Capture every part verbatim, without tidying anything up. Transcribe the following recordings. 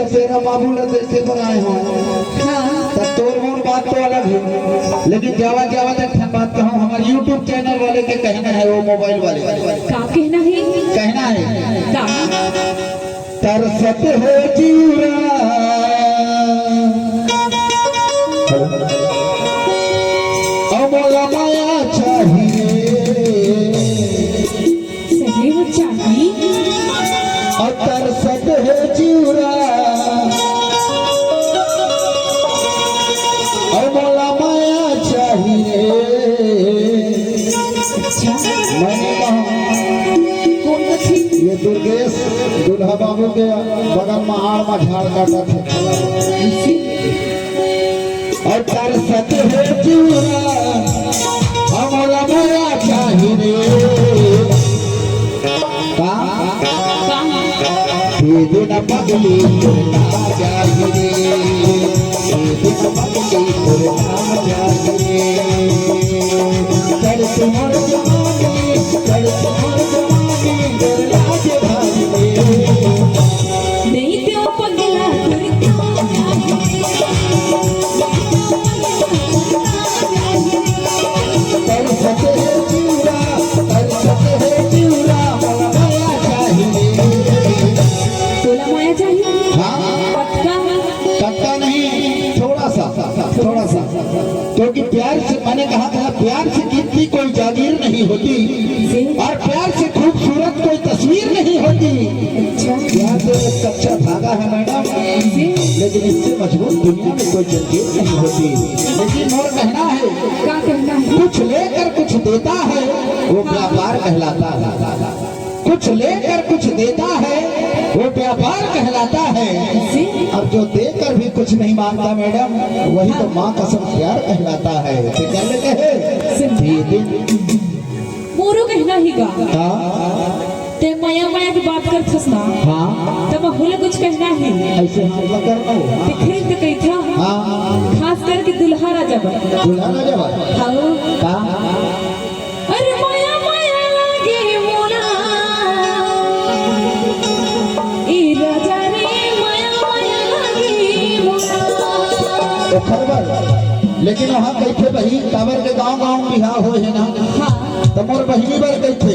तेरा बाबू ला देखे बर आए हों। हाँ। त तोर मोर बात तो अलग हे, लेकिन जावत जावत एक ठन बात कहूँ, हमर YouTube चैनल वाले के कहना हे, वो मोबाइल वाले। का कहना हे? कहना हे। का? तरसत हे जिउरा। हेलो। अउ मोला माया चाही रे। सदैव चाही। अउ तरसत हे जिउरा। अउ मोला माया चाही रे। अच्छा। मैंने कहा, कौन कथे? ये दुर्गेश दूल्हा बाबू के बगल में आड़ में झाड़ काटत हे। अउ तरसत हे जिउरा, अउ मोला माया चाही रे। का? का? दे दे ना पगली तोर ना चाही रे। दे दे ना पगली तोर ना चाही रे। कर तुम्हार जवानी, कर तुम्हार जवानी, डर लागे भारी रे। नहीं तो पगला तोर ना चाही रे। तरसत हे जिउरा, तरसत हे जिउरा, मोला माया चाही रे। तोला माया चाही? हाँ। पक्का? पक्का नहीं, थोड़ा सा, थोड़ा सा। क्योंकि प्यार से, मैंने कहा था, प्यार से कीमती कोई जागीर नहीं होती। जी। और प्यार से खूबसूरत कोई तस्वीर नहीं होती। अच्छा। प्यार तो एक कच्चा धागा है मैडम, जी। लेकिन इससे मजबूत दुनिया में कोई जंजीर नहीं होती। लेकिन मोर कहना है, का कहना है? कुछ लेकर कुछ देता है, वो व्यापार कहलाता है। कुछ लेकर कुछ देता है, वो व्यापार कहलाता है। जी। और जो देकर भी कुछ नहीं मानता मैडम, वही तो हाँ। माँ कसम प्यार कहलाता है। तो कर लेते हैं। जी। दे दे। मोरो कहना ही गा। हाँ। ते मया मया के बात करथस ना। हाँ। त महू ला कुछ कहना ही। ऐसे हाथ ला करना हो। दिखरी त कहिथा। हाँ। खास करके दुल्हा राजा बर। दुल्हा राजा बर। हाँ। का? अरे मया मया लागे मोला। ए राजा रे मया मया लागे मोला। ओखर बर। लेकिन वहाँ कहिथे बहिनी, काबर के गाँव गाँव बिहाव होए हे ना। हाँ। त मोर बहिनी बर कहिथे।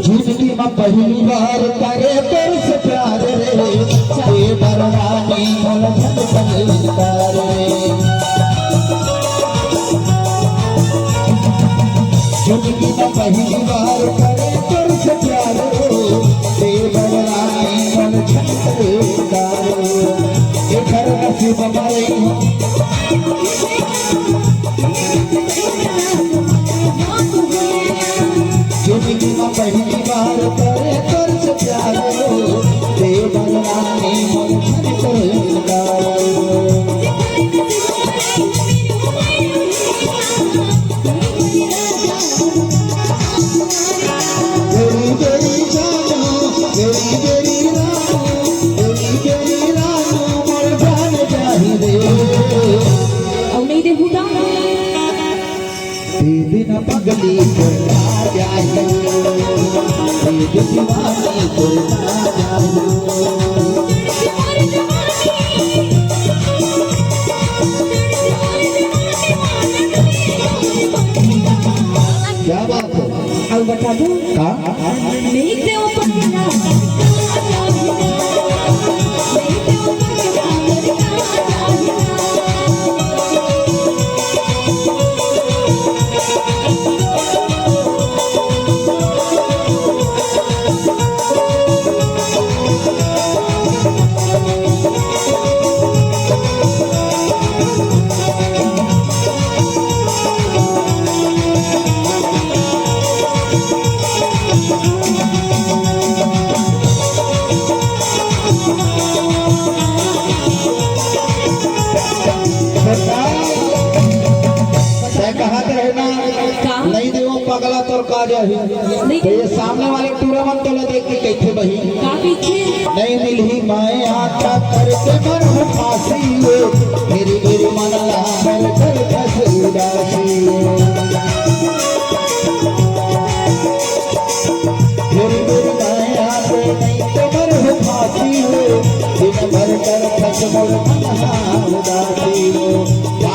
जिंदगी में पहली बार करे तोर से प्यार रे, ए बरवानी मोला झन संस्कार रे। जिंदगी में पहली बार करे तोर से प्यार रे, ए बरवानी मोला झन संस्कार रे। एकर नसीब मरे जिंदगी में पहली बार करे तोर से प्यार हो, दे बरवानी मोर झन तोर इनकार हो। तेरी तेरी जानो, तेरी तेरी रानो, तेरी तेरी रानो, मोर जान जाही दे। अउ नहीं देहू त? दे दे ना पगली तोर ना जाही, दे दे दीवानी तोर ना जाही। क्या बात है? अउ बता दो। का? नहीं ते ऊपर के ना। तैं कहत रहे ना, का? नहीं देवो पगला तोर का जाही। नहीं। तो ये सामने वाले टूरा मन तोला देख के कहिथे बहिनी। का कहिथे? नहीं मिलही मैं आता करके मरहूं फांसी रे, मेरी मेरी मन ला कर कर कस उदासी। मेरी मेरी मैं आता नहीं तो मरहूं फांसी रे, भर कर खस मोर मन हा उदासी हो।